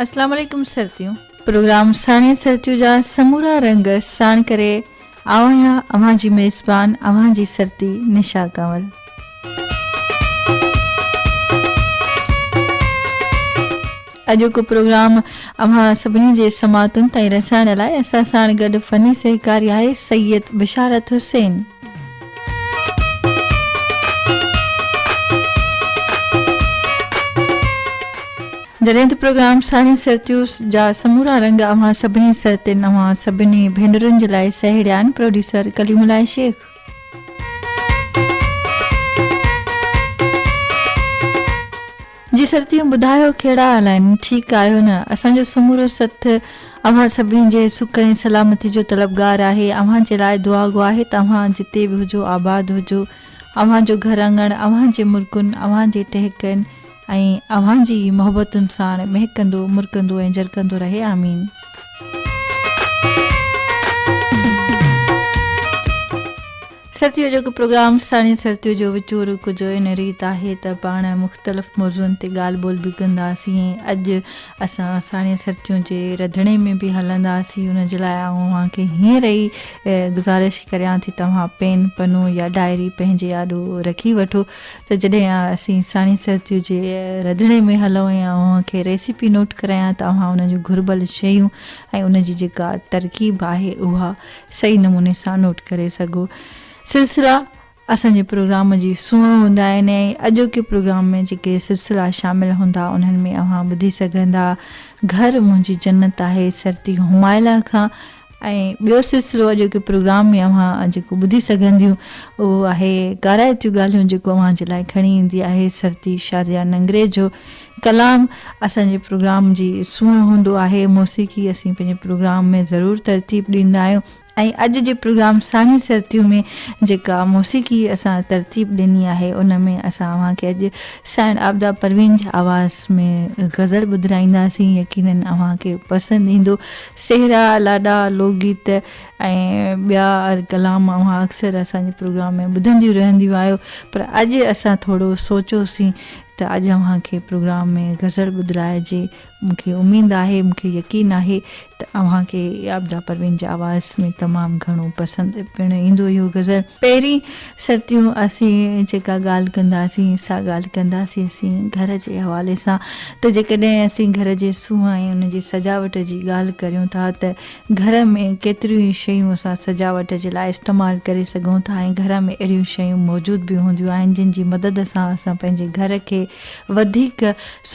اسلام عليڪم سرتيون پروگرام ساڻيهه سرتيون جا سمورا رنگ ساڻ ڪري آئون آهيان اوهان جي ميزبان اوهان جي سرتي نشا ڪنول. اڄوڪو پروگرام اوهان سڀني جي سماعتن تائين رسائڻ لاء اسان ساڻ گڏ فني سهڪاري آهي سيد بشارت حسين. جڏهن ته پروگرام ساڻي سرتيوس جا سمورا رنگ اوهان سڀني سرتين اوهان سڀني ڀينرن جي لاء سهيڙيا آهن پروڊيوسر ڪليم الله شيخ. جي سرتيون ٻڌايو ڪهڙا حال آهن ٺيڪ آهيو نه اسان جو سمورو سٿ اوهان سڀني جي سک ۽ سلامتي جو طلبگار آهي اوهان جي لاء دعاگو آهي ته اوهان جتي به هجو آباد هجو اوهان جو گهر اڱڻ اوهان جي مرڪن اوهان جي ٽهڪن ۽ اوهان جي ئي محبتن ساڻ مهڪندو مرڪندو ۽ جرڪندو رهي آمين. سرتيو جو پروگرام ساڻي سرتيو جو وچور ڪجهه ان ريت آهي ته پاڻ مختلف موضوعن تي ڳالهه ٻولهه به ڪنداسين ۽ اڄ اسان ساڻي سرتيون جي رڌڻي ۾ به هلنداسين ان جي لاء آئون اوهان کي هينئر ئي گذارش ڪريان ٿي توهان پين پنو يا ڊائري پنهنجي آڏو رکي وٺو ته جڏهن اسين ساڻي سرتيون جي رڌڻي ۾ هلون ۽ اوهان کي ريسيپي نوٽ ڪرايان ته اوهان ان جون گهربل شيون ۽ ان جي جيڪا ترڪيب آهي اها صحيح نموني سان نوٽ ڪري سگهو. سلسلا اسان جي پروگرام جي سونهن هوندا آهن ۽ اڄوڪي پروگرام ۾ جيڪي سلسلا شامل هوندا انهن ۾ اوهان ٻڌي سگهندا گهر منهنجي جنت آهي سرتي همائلا کان ۽ ٻيو سلسلو اڄوڪي پروگرام ۾ اوهان جيڪو ٻڌي سگهنديون اهو آهي ڪارائتيون ڳالهيون جيڪو اوهان جي لاء کڻي ايندي آهي سرتي شازيا ننگري جو ڪلام اسان جي پروگرام جي سونهن هوندو آهي موسيقي اسين پنهنجي پروگرام ۾ ضرور ترتيب ڏيندا آهيون ۽ اڄ جي پروگرام ساڻي سرتيون ۾ جيڪا موسيقي اسان ترتيب ڏني آهي ان ۾ اسان اوهان کي اڄ سائڻ عابده پروين جي آواز ۾ غزل ٻڌرائينداسين يقينن اوهان کي پسند ايندو سهرا لاڏا لوڪ گيت ۽ ٻيا ڪلام اوهان اڪثر اسان جي پروگرام ۾ ٻڌنديون رهنديون آهيو پر اڄ اسان ٿورو سوچيوسين ته اڄ اوهان کي پروگرام ۾ غزل ٻڌرائجي مون کي اميد آهي مون کي يقين آهي ته اوهان کي عابده پروين جي آواز ۾ تمام گهڻو پسند پڻ ايندو اهو غزل. پهرين سرتيون اسين جيڪا ڳالهه ڪنداسين سا ڳالهه ڪنداسين اسين گهر جي حوالي سان ته جيڪڏهن اسين گهر جي سونهن ۽ ان جي سجاوٽ جي ڳالهه ڪريون ٿا ته گهر ۾ ڪيتريون ئي شيون اسان سجاوٽ جي لاء استعمال ڪري سگهون ٿا ۽ گهر ۾ اهڙيون شيون موجود به هونديون آهن جن جي مدد سان اسان پنهنجي گهر کي وڌيڪ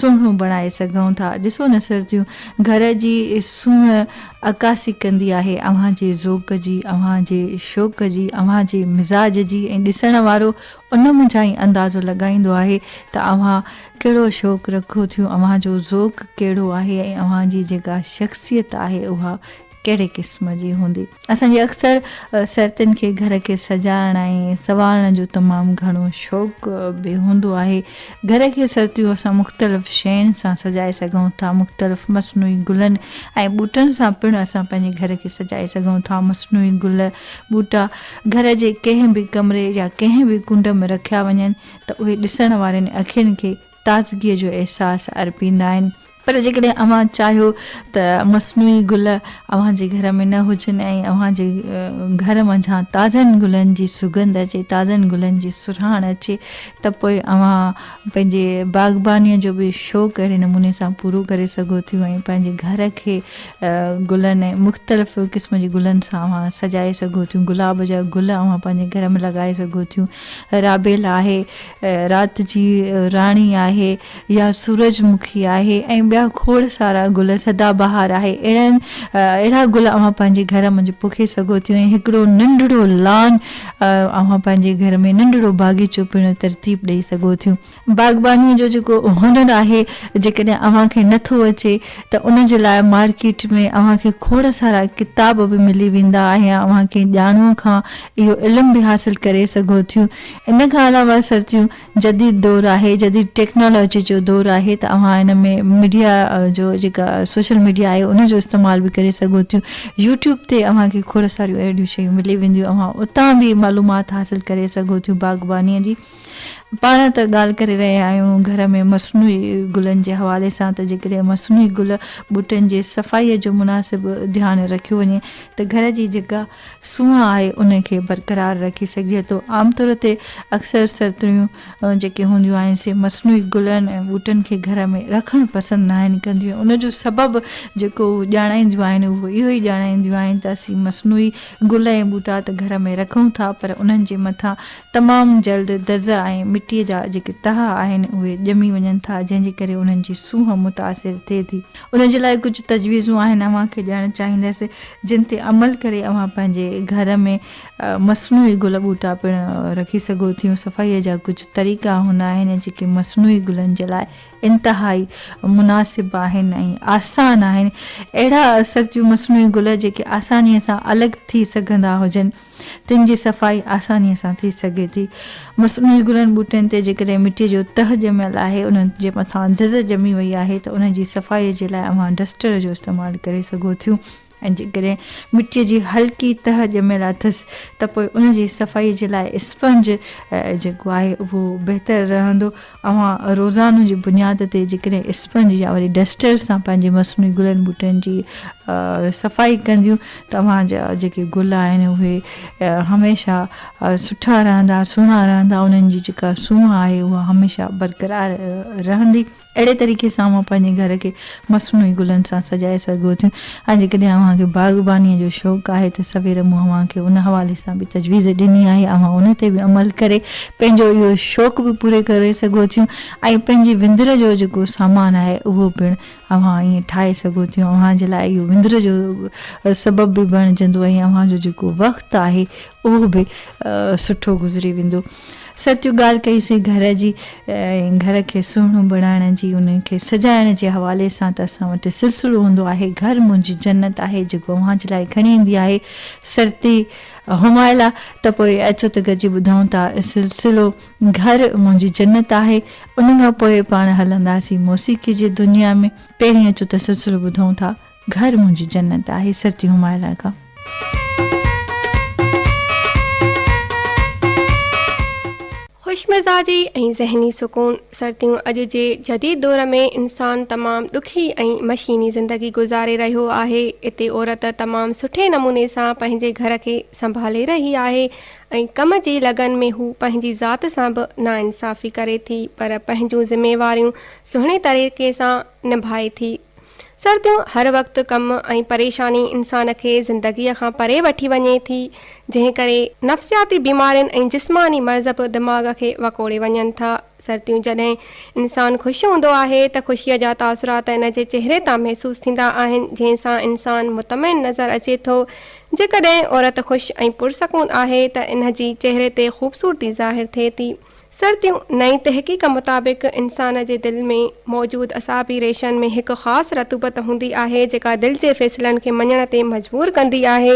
سهڻو بڻائي سگهون ٿا. ڏسو نه سرتيون گهر جي سونهن عڪاسي ڪندي آهي اوهان جي ذوق جي، اوهان جي شوق جي، اوهان جي مزاج جي ۽ ڏسڻ وارو ان منجهان ئي اندازو لڳائيندو آهي ته اوهان ڪهڙو شوق رکو ٿيون، اوهان جو ذوق ڪهڙو آهي ۽ اوهان جي جيڪا شخصيت آهي اها ڪهڙي قسم جي هوندي. اسان جي اڪثر سرتين کي گهر کي سجائڻ ۽ سنوارڻ جو تمام گهڻو شوق به هوندو آهي. گهر کي سرتيون اسان مختلف شين سان سجائي سگهون ٿا. مختلف مصنوعي گلن ۽ ٻوٽن سان پڻ اسان پنهنجي گهر کي سجائي سگهون ٿا. مصنوعي گل ٻوٽا گهر جي ڪنهن به ڪمري يا ڪنهن به ڪنڊ ۾ رکيا وڃن ته اهي ڏسڻ وارين اکين کي تازگيء جو احساس ارپيندا آهن. پر جيڪڏهن اوهان چاهيو ته مصنوعي گل اوهان جي گهر ۾ نه هجن ۽ اوهان جي گهر منجهان تازن گلن جي سڳنڌ اچي، تازن گلن جي سرهاڻ اچي ته پوء اوهان پنهنجي باغبانيء جو به شوق اهڙي نموني سان پورو ڪري سگهو ٿيون ۽ پنهنجي گهر کي گلن ۽ مختلف قسم جي گلن سان اوهان سجائي سگهو ٿيون. گلاب جا گل اوهان پنهنجي گهر ۾ لڳائي سگهو ٿيون. رابيل آهي، رات جي راڻي آهي يا سورج مکي آهي ۽ ٻيا کوڙ سارا گل سدا بهار آهي. اهڙن اهڙا گل اوهان پنهنجي گهر منجهه پوکي سگهو ٿيون ۽ هڪڙو ننڍڙو لان اوهان پنهنجي گهر ۾ ننڍڙو باغيچو پڻ ترتيب ڏئي سگهو ٿيون. باغبانيء جو جيڪو هنر آهي، جيڪڏهن اوهان کي نه ٿو اچي ته ان جي لاء مارڪيٽ ۾ اوهان کي کوڙ سارا ڪتاب به ملي ويندا ۽ اوهان ڪنهن ڄاڻوء کان اهو علم به حاصل ڪري سگهو ٿيون. ان کان علاوه سرتيون جديد دور آهي، جديد ٽيڪنالاجي جو دور آهي ته اوهان ان ۾ ميڊيا. ميڊيا جو جيڪا سوشل ميڊيا آهي ان جو استعمال به ڪري سگهو ٿيون. يوٽيوب تي اوهان کي کوڙ ساريون اهڙيون شيون ملي وينديون اوهان اتان به معلومات حاصل ڪري سگهو ٿيون باغبانيء جي. پاڻ ته ڳالهه ڪري رهيا آهيون گهر ۾ مصنوعي گلن جي حوالي سان ته جيڪڏهن مصنوعي گل ٻوٽن جي صفائيء جو مناسب ڌيان رکيو وڃي ته گهر جي جيڪا سونهن آهي ان کي برقرار رکي سگهجي ٿو. عام طور تي اڪثر سرتيون جيڪي هونديون آهن سي مصنوعي گلن ۽ ٻوٽن کي گهر ۾ رکڻ پسند ناهن ڪنديون ان جو سبب جيڪو هو ڄاڻائينديون آهن اهو اهو ئي ڄاڻائينديون آهن ته اسين مصنوعي گل ۽ ٻوٽا ته گهر ۾ رکون ٿا پر انهن جي مٿان تمام جلد دز ۽ مٽيء جا جيڪي تهه آهن اهي ڄمي وڃن ٿا جنهن جي ڪري انهن جي سونهن متاثر ٿئي ٿي. ان جي لاء ڪجهه تجويزون آهن اوهان کي ڏيڻ چاهيندس جن تي عمل ڪري اوهان پنهنجي گهر ۾ مصنوعي گل ٻوٽا پڻ رکي سگهو ٿيون. صفائيء جا ڪجهه طريقا هوندا آهن جيڪي مصنوعي گلن جي لاء انتهائي مناسب آهن ۽ آسان آهن. اهڙا سرتيون مصنوعي گل جيڪي آسانيء سان الڳ ٿي سگهندا هجن. تن جي صفائي آسانيء سان ٿي سگهي ٿي. مصنوعي گلن ٻوٽن تي جيڪڏهن مٽيء جو تهه ڄميل آهي، انهن جي مٿان دز ڄمي وئي آهي ته انهن جي صفائيء جي لاء اوهان ڊسٽر جو استعمال ڪري سگهو ٿيون ۽ جيڪڏهن مٽيء جي هلڪي تهه ڄميل اٿس ته پوء ان جي صفائيء جي لاء اسپنج جيڪو آهي اهو بهتر رهندو. اوهان روزانو جي بنياد تي جيڪڏهن اسپنج يا وري ڊسٽر سان پنهنجي مصنوعي گلن ٻوٽن جي صفائي ڪنديون ته اوهان جا جيڪي گل آهن اهي هميشه سٺا رهندا سهڻا رهندا انهن جي جيڪا سونهن آهي اها هميشه برقرار رهندي. اهڙي طريقي سان اوهان پنهنجي گهر کي مصنوعي گلن سان سجائي سگهو ٿيون ۽ جيڪڏهن اوهان کي باغبانيء جو شوق آهي ته سوير مون اوهان کي ان حوالي سان به تجويز ڏني آهي اوهان ان تي به عمل ڪري پنهنجو اهو شوق به پوري ڪري سگهو ٿيون ۽ پنهنجي وندر جو جيڪو سامان آهي اهو پڻ اوهان ائين ٺاهي سگهو ٿيون اوهان جي لاء اهو وندر جو سبب به بڻجندو ۽ اوهان جو جيڪو وقت آهي اهو به سٺو گذري ويندو. سچ ڳالهه ڪئي سين گهر جي ۽ گهر کي سهڻو بڻائڻ جي ان کي سجائڻ جي حوالي سان ته اسان وٽ سلسلو هوندو آهي گهر منهنجي جنت آهي جيڪو اوهان جي لاء کڻي ايندي آهي سرتي همائلا ته پوء اچو ته گڏجي ٻڌون ٿا سلسلو گهر منهنجي جنت آهي ان کان پوء پاڻ هلنداسين موسيقي جي دنيا ۾ پهرين اچو ته سلسلو ٻڌون ٿا گهر منهنجي جنت آهي سرتي همايلا کان. خوش مزاجي ۽ ذهني سڪون، سرتيون اڄ جي جديد دور ۾ انسان تمام ڏکي ۽ مشيني زندگي گذاري رهيو آهي، اتي عورت تمام سٺي نموني سان پنهنجي گهر کي سنڀالي رهي آهي ۽ ڪم جي لگن ۾ هو پنهنجي ذات سان به ناانصافي ڪري ٿي پر پنهنجون ذميواريون سهڻي طريقي سان نڀائي ٿي. سرتيون هر وقت ڪم ۽ پريشاني انسان کي زندگيء کان پري وٺي وڃي ٿي، جنهن ڪري نفسياتي بيمارين ۽ جسماني مرض به دماغ کي وڪوڙي وڃن ٿا. سرتيون جڏهن انسان خوش هوندو آهي ته خوشيء جا تاثرات ان جي چهري تان محسوس ٿيندا آهن، جنهن سان انسان مطمئن نظر اچي ٿو. جيڪڏهن عورت خوش ۽ پرسڪون آهي ته ان جي چهري تي خوبصورتي ظاهر ٿئي ٿي. سرتيون، نئين تحقيق مطابق انسان جي دل ۾ موجود اعصابي ريشن ۾ هڪ خاص رطوبت هوندي آهي جيڪا دل جي فيصلن کي مڃڻ تي مجبور ڪندي آهي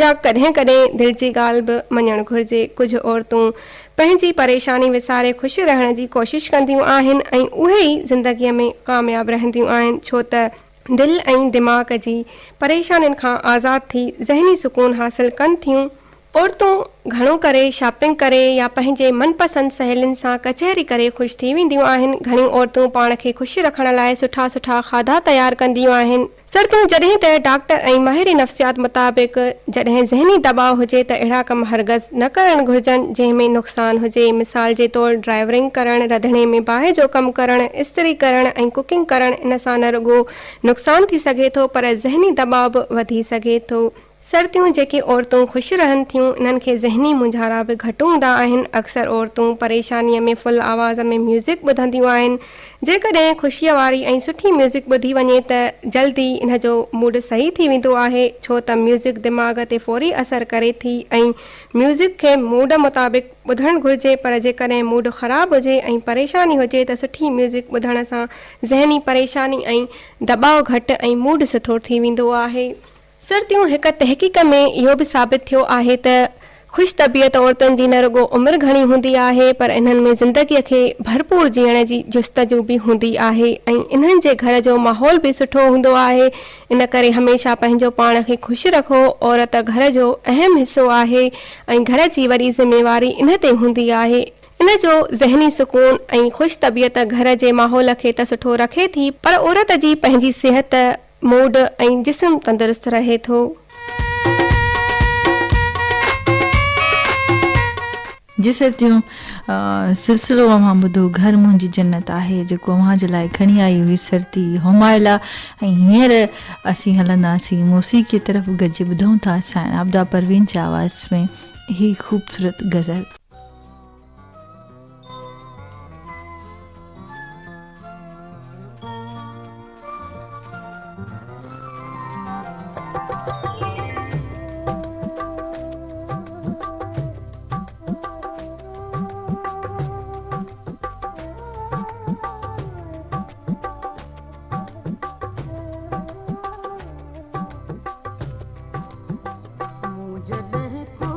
يا ڪڏهن ڪڏهن دل جي ڳالهه به مڃڻ گهرجي. ڪجهه عورتون پنهنجي پريشاني وساري خوش رهڻ جي ڪوشش ڪنديون آهن ۽ اهي ئي زندگيء ۾ ڪامياب رهنديون آهن ڇو ته دل ۽ دماغ جي پريشانين کان آزاد ٿي ذهني سڪون حاصل ڪن ٿيون. عورتون گهڻو ڪري شاپنگ ڪري يا پنهنجي من پسند سهيلين سان ڪچهري ڪري خوش ٿي وينديون آهن. گهڻيون عورتون پاڻ کي خوش رکڻ لاء سٺا سٺا کاڌا تيار ڪنديون آهن. سرتيون جڏهن ته ڊاڪٽر ۽ ماهر نفسيات مطابق جڏهن ذهني دٻاء هجي ته اهڙا ڪم هرگز نه ڪرڻ گهرجن جنهن ۾ نقصان هجي مثال جي طور ڊرائيورنگ ڪرڻ، رڌڻي ۾ باهه جو ڪم ڪرڻ، استري ڪرڻ ۽ ڪوڪنگ ڪرڻ ان سان نه رڳو نقصان ٿي سگهي ٿو پر ذهني دٻاء به وڌي سگهي ٿو. سرتيون جيڪي عورتون خوش رهن ٿيون انهن کي ذهني مونجهارا به گهٽ هوندا آهن. اڪثر عورتون پريشانيء ۾ فل آواز ۾ ميوزڪ ٻڌنديون آهن. جيڪڏهن خوشيء واري ۽ سٺي ميوزڪ ٻڌي وڃي ته جلد ئي ان جو موڊ صحيح ٿي ويندو آهي ڇو ته ميوزڪ دماغ تي فوري اثر ڪري ٿي ۽ ميوزڪ کي موڊ مطابق ٻڌڻ گهرجي پر جيڪڏهن موڊ خراب هجي ۽ پريشاني هجي ته سٺي ميوزڪ ٻڌڻ سان ذهني پريشاني ۽ دٻاء گهٽ ۽ موڊ سٺو ٿي ويندو آهي. سرتيون هڪ تحقيق ۾ اهو به ثابت ٿيو آهي ته خوش طبيعت عورتن جي نه رڳو عمر گهڻي هوندي آهي پر انهن ۾ زندگيء کي ڀرپور جيئڻ جي جستجو به هوندي آهي ۽ انهن جي گهر جو ماحول به سٺو هوندو آهي. ان ڪري هميشه پنهنجو پاڻ کي خوش رکو. عورت گهر جو اهم حصو آهي ۽ گهر جي وڏي ذميواري ان تي هوندي آهي. ان جو ذهني سڪون ۽ خوش طبيعت گهر جي ماحول کي ته سٺو رکي ٿي پر عورت جي پنهنجي صحت، موڊ ۽ جسم تندرست رهي ٿو. جي سرتيون سلسلو اوهان ٻڌو گهر منهنجي جنت آهي جيڪو اوهان جي لاء کڻي آئي هئي سرتي همائلا ۽ هينئر اسين هلنداسين موسيقي طرف گڏجي ٻڌون ٿا سائڻ عابده پروين جي آواز ۾ هي خوبصورت غزل. مون جڏهن ڪو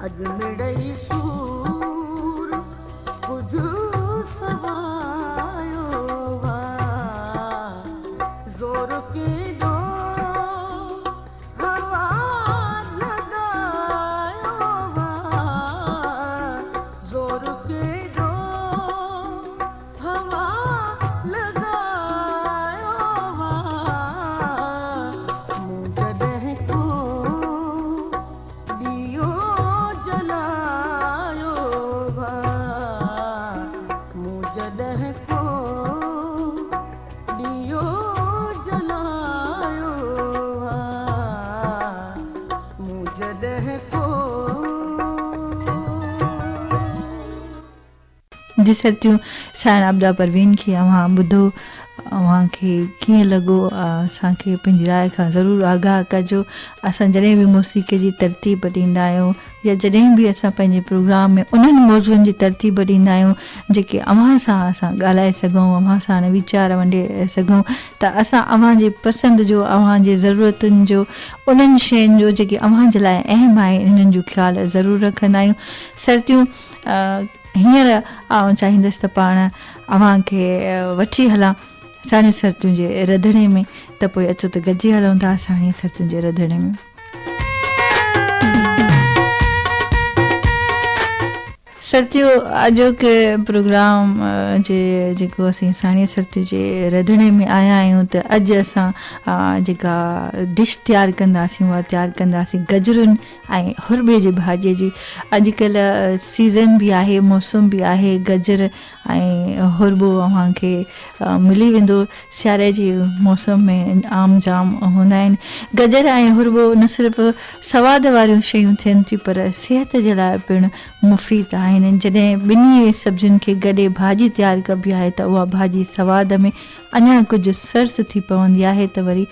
اڄ مڙئي سور ڪجهه سوايو آ. زور ڪيڏو هوا لڳايو آ. زور ڪيڏو هوا لڳايو آ. مون جڏهن ڪو ڏيئو جلايو آ. مون جڏهن ڪو ڏيئو جلايو آ. مون جڏهن ڪو. جي سرتيون سائڻ عابده پروين کي اوهان ٻڌو اوهان کي ڪيئن لڳو اسان کي پنهنجي راء کان ضرور آگاهه ڪجو. اسان جڏهن به موسيقي جي ترتيب ڏيندا آهيون يا جڏهن به اسان پنهنجي پروگرام ۾ انهن موضوعن جي ترتيب ڏيندا آهيون جيڪي اوهان سان اسان ڳالهائي سگهون اوهان سان ويچار ونڊي سگهون ته اسان اوهان جي پسند جو اوهان جي ضرورتن جو انهن شين جو جيڪي اوهان جي لاء اهم آهن انهن جو خيال ضرور رکندا آهيون. سرتيون هينئر آئون چاهيندس ته پاڻ اوهان کي وٺي هلان ساڻي سرتيون جي رڌڻي ۾ ته پوء اچو ته گڏجي هلون ٿا ساڻي سرتيون جي رڌڻي ۾. سرتيون اڄوڪي پروگرام جي جيڪو اسين ساڻي سرتيون جي رڌڻي ۾ آيا آهيون ته اڄ اسان جيڪا ڊش تيار ڪنداسين اها تيار ڪنداسين گجرن ۽ هرٻي جي ڀاڄي جي اڄڪلهه سيزن به آهي موسم به آهي گجر ۽ هرٻو اوهان کي ملي ويندو سياري جي موسم ۾ عام جام هوندا آهن گجر ۽ هرٻو نه صرف سواد واريون شيون ٿين ٿيون پر صحت جي لاء پڻ مفيد آهن جڏهن ٻنهي سبزين کي گڏي ڀاڄي تيار ڪبي آهي ته اها ڀاڄي سواد ۾ اڃا ڪجهه سرس ٿي پوندي آهي ته وري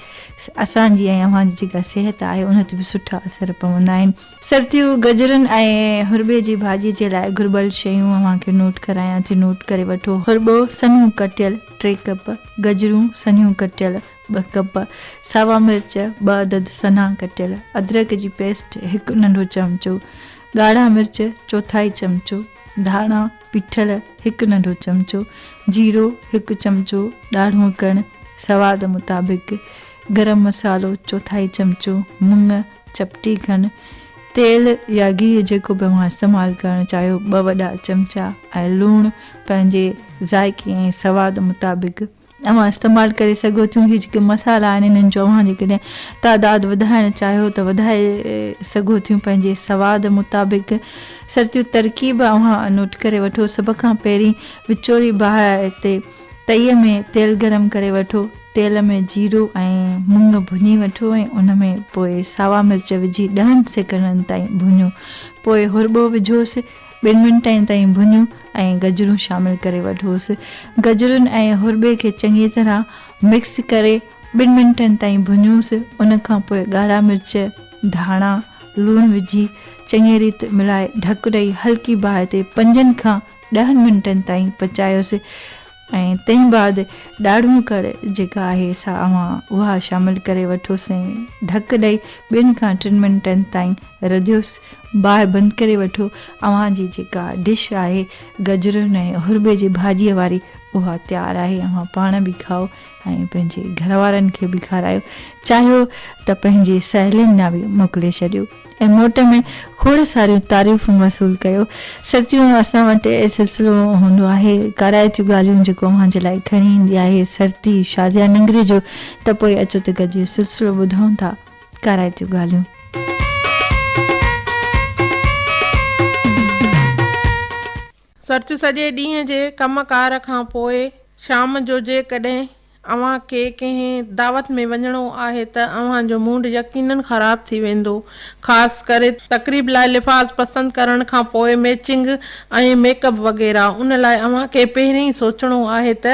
اسان جي ۽ اوهان جي جيڪا صحت آهي ان تي به سٺا اثر پوندا آهن. سرتيون، گجرن ۽ هرٻي جي ڀاڄي جي لاء گهربل شيون اوهان کي نوٽ ڪرايان ٿي نوٽ ڪري وٺو. هرٻو سنهو ڪٽيل 3 ڪپ، گجرون سنهيون ڪٽيل 2 ڪپ، ساوا مرچ 2 عدد سنها ڪٽيل، ادرڪ جي پيسٽ هڪ ننڍو چمچو، ڳاڙها مرچ چوٿائي چمچو، ڌاڻا پيٺل هڪ ننڍو چمچو، جيرو هڪ چمچو، ڏاڙهون ڪڻ سواد مطابق، گرم مصالحو چوٿائي چمچو، مڱ چپٽي کن، تيل يا گيهه جيڪو به اوهان استعمال ڪرڻ چاهيو ٻه وڏا چمچا ۽ لوڻ پنهنجي ذائقي ۽ سواد مطابق. اوهان استعمال ڪري سگهو ٿيون. هي جيڪي مصالحا آهن انهن جو اوهان جيڪڏهن تعداد وڌائڻ چاهيو ته وڌائي سگهو ٿيون پنهنجي سواد مطابق. سرتيون ترڪيب اوهان نوٽ ڪري وٺو. سڀ کان پهرين وچولي باهه تي تئي ۾ تيل گرم ڪري وٺو. تيل ۾ جيرو ۽ مڱ ڀڃي وٺو ۽ ان ۾ پوء ساوا مرچ وجهي ڏهن سيڪنڊن تائين ڀڃو. پوء هرٻو وجهوس. ٻن منٽن تائين ڀڃو ۽ گجرون شامل ڪري وٺوس. گجرن ۽ هرٻي کي چڱي طرح مڪس ڪري ٻن منٽن تائين ڀڃوس. ان کان پوء ڳاڙها مرچ، ڌاڻا، لوڻ وجهي چڱي ريت ملائي ڍڪ ڏئي هلڪي باهه تي پنجن کان ڏهن منٽن تائين پچايوس. ۽ تنهن بعد ڏاڙهون ڪڙ جيڪا آهي سا اوهان اها شامل ڪري وٺوس ۽ ڍڪ ڏئي ٻن کان ٽن منٽن تائين رڌيوس باهه بند ڪري وٺو اوهان جي جيڪا ڊش آهي گجرن ۽ هرٻي جي ڀاڄيء واري اها تيار آهي اوهان پاڻ به کائو ۽ پنهنجي گهر وارن کي به کارايو چاهيو ته پنهنجي سهيلين ڏانهن به موڪلي ڇڏيو ۽ موٽ ۾ کوڙ ساريون تعريفون وصول ڪيو. سرتيون اسان وٽ سلسلو هوندو آهي ڪارائتيون ڳالهيون جيڪو اوهان جي لاء کڻي ايندي آهي سرتي شازيا ننگري جو ته پوء اچو ته گڏجي سلسلو ٻڌون ٿا ڪارائتيون ڳالهيون. سرتيون سڄي ڏينهن جي ڪم ڪار کان پوء شام جو جيڪڏهن اوهان کي ڪنهن دعوت ۾ وڃڻو آهي ته اوهان جو موڊ يقينن خراب ٿي ويندو. خاص ڪري تقريب لاء لفاظ پسند ڪرڻ کان پوء ميچنگ ۽ ميڪ اپ وغيره. ان لاء اوهان کي پهرين ئي سوچڻو آهي ته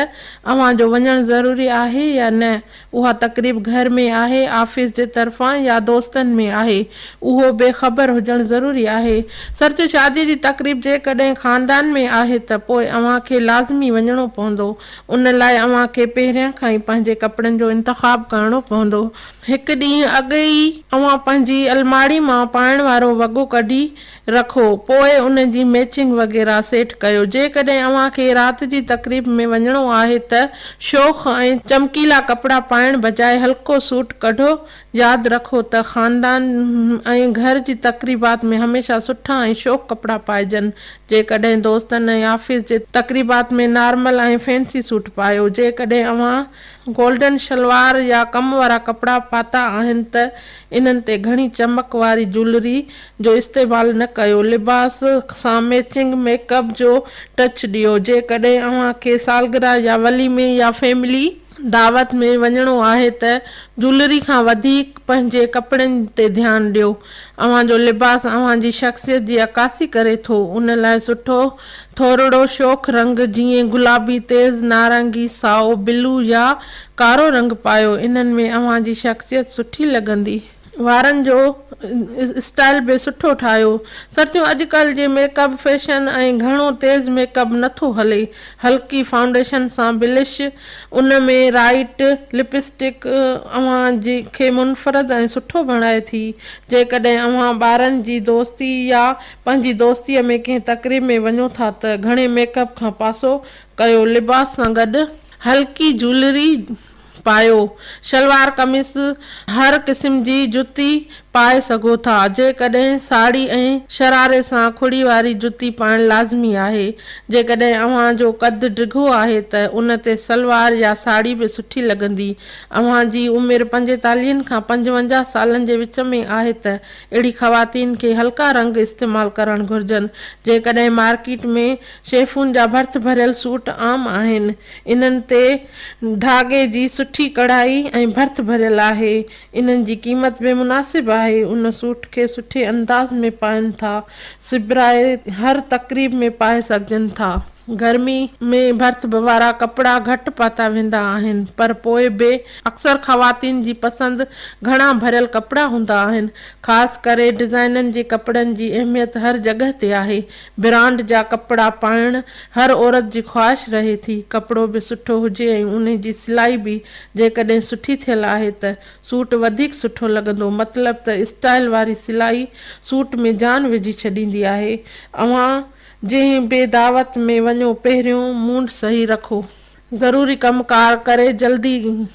اوهان جو وڃڻ ضروري آهي يا نه. اها تقريب گهر ۾ آهي، آفيس جي طرفان يا دوستن ۾ آهي، اهو به خبر هجڻ ضروري آهي. سرچ شادي جي تقريب جيڪڏهن خاندان ۾ آهي ته پوء اوهان کي لازمي وڃڻو پوندو. ان لاء اوهان کي پهريان کان ئي پنهنجي ڪپڙن جو انتخاب ڪرڻو پوندو. هڪ ڏينهن اڳ ئي اوهان پنهنجي الماڙي مان پائڻ وارو وڳو ڪڍي رکو، پوء ان جي ميچنگ وغيره سيٽ ڪيو. جيڪڏهن اوهان کي رات جي تقريب ۾ وڃڻو آهي ته شوخ ۽ چمڪيلا ڪپڙا پائڻ بجاء هلڪو سوٽ ڪڍو. ياد رکو ته خاندان ۽ گهر جي تقريبات ۾ هميشه سٺا ۽ شوخ ڪپڙا پائجن. جيڪڏهن دوستن ۽ آفيس جي تقريبات ۾ نارمل ۽ فينسي سوٽ پايو. جيڪڏهن اوهان گولڊن شلوار يا ڪم وارا ڪپڙا پاتا آهن ته انهن تي گهڻي چمڪ واري جولري جو استعمال نه ڪيو. لباس سان ميچنگ ميڪ اپ جو ٽچ ڏيو. جيڪڏهن اوهان کي سالگرهه يا وليمي يا فيملي دعوت ۾ وڃڻو آهي ته جولري کان وڌيڪ پنهنجي ڪپڙن تي ڌيان ڏيو. اوهان جو لباس اوهان جي شخصيت جي عڪاسي ڪري ٿو. ان لاء سٺو ٿورڙو شوخ رنگ جيئن گلابي، تيز نارنگي، سائو، بلو يا ڪارو رنگ پايو. انهن ۾ اوهان جي شخصيت سٺي لڳندي. وارن جو اسٽائل به سٺو ٺاهيو. سرتيون اڄڪلهه جي ميڪ اپ فيشن ۽ گهڻو تيز ميڪ اپ نه ٿو هلي. هلڪي فائونڊيشن سان بلش، ان ۾ رائيٽ لپ اسٽڪ اوهان کي منفرد ۽ سٺو بڻائي ٿي. جيڪڏهن اوهان ٻارن جي دوستي يا پنهنجي دوستيء ۾ ڪنهن تقريب ۾ وڃو ٿا ته گهڻي ميڪ اپ کان پاسو ڪيو. لباس سان گڏ هلڪي جولري پايو. شلوار قميص، هر قسم جي جتي پائي سگهو ٿا. جيڪڏهن ساڙهي ۽ شراري سان کڙي واري جتي پائڻ لازمي آهي. جيڪڏهن اوهان جو قد ڊگهو آهي ته ان تي سلوار يا ساڙهي به سٺي لڳندي. اوهان جي عمر پنجيتاليهن کان 55 سالن جي وچ ۾ آهي ته اهڙي خواتين کي هلڪا رنگ استعمال ڪرڻ گهرجن. جيڪڏهن مارڪيٽ ۾ شيفون جا ڀرت ڀريل سوٽ عام آهن. انهن تي ڌاڳي جي سٺي ڪڙهائي ۽ ڀرت ڀريل آهي. انهن جي قيمت به مناسب آهي. ان سوٽ کي سٺي انداز ۾ پائن ٿا. سبرائي هر تقريب ۾ پائي سگهجن ٿا. گرمي ۾ ڀرت وارا ڪپڙا گهٽ پاتا ويندا آهن پر پوء به اڪثر خواتين جي پسند گهڻا ڀريل ڪپڙا هوندا آهن. خاص ڪري ڊزائينن جي ڪپڙن جي اهميت هر جڳهه تي آهي. برانڊ جا ڪپڙا پائڻ هر عورت جي خواهش رهي ٿي. ڪپڙو به سٺو هجي ۽ انهي جي سلائي به جيڪڏهن سٺي ٿيل آهي ته سوٽ وڌيڪ سٺو لڳندو. مطلب ته اسٽائيل واري سلائي سوٽ ۾ جان وجهي ڇڏيندي آهي. اوهان جنهن به دعوت ۾ وڃو پهريون مونڊ صحيح رکو. ضروري ڪم ڪار ڪري جلدي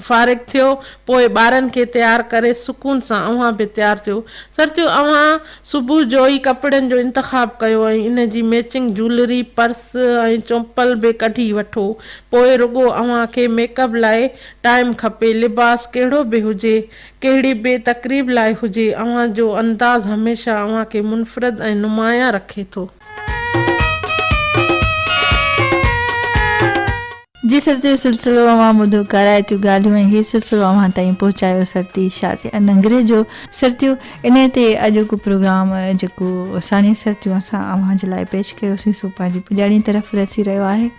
فارغ ٿيو، پوء ٻارن کي تيار ڪري سڪون سان اوهان به تيار ٿيو. سرتيون اوهان صبح جو ئي ڪپڙن جو انتخاب ڪيو ۽ ان جي ميچنگ جولري، پرس ۽ چمپل به ڪڍي وٺو. پوء رڳو اوهان کي ميڪ اپ لاء ٽائيم کپي. لباس ڪهڙو به هجي، ڪهڙي به تقريب لاء هجي، اوهان جو انداز هميشه اوهان کي منفرد ۽ نمايان رکي ٿو. جي سرتي جو سلسلو اوهان ٻڌو ڪارائتيون ڳالهيون ۽ هي سلسلو اوهان تائين پهچايو سرتي شازيا ننگريجو سرتيون انهي تي اڄوڪو پروگرام جيڪو ساڻيهه سرتيون اسان اوهان جي لاء پيش ڪيوسين سو پنهنجي پڄاڻي طرف رسي رهيو آهي.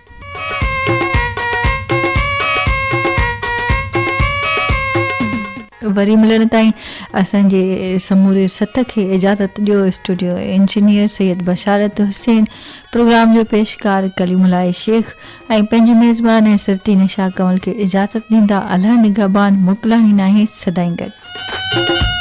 وري ملڻ تائين اسان جي سموري سٿ کي اجازت ڏيو studio engineer Syed Basharat Hussain programme جو پيشڪار ڪليم الله شيخ ۽ پنهنجي ميزبان ۽ سرتي نشا ڪنول کي اجازت ڏيندا الله نگهبان موڪلاڻي ناهي سدائين گڏ.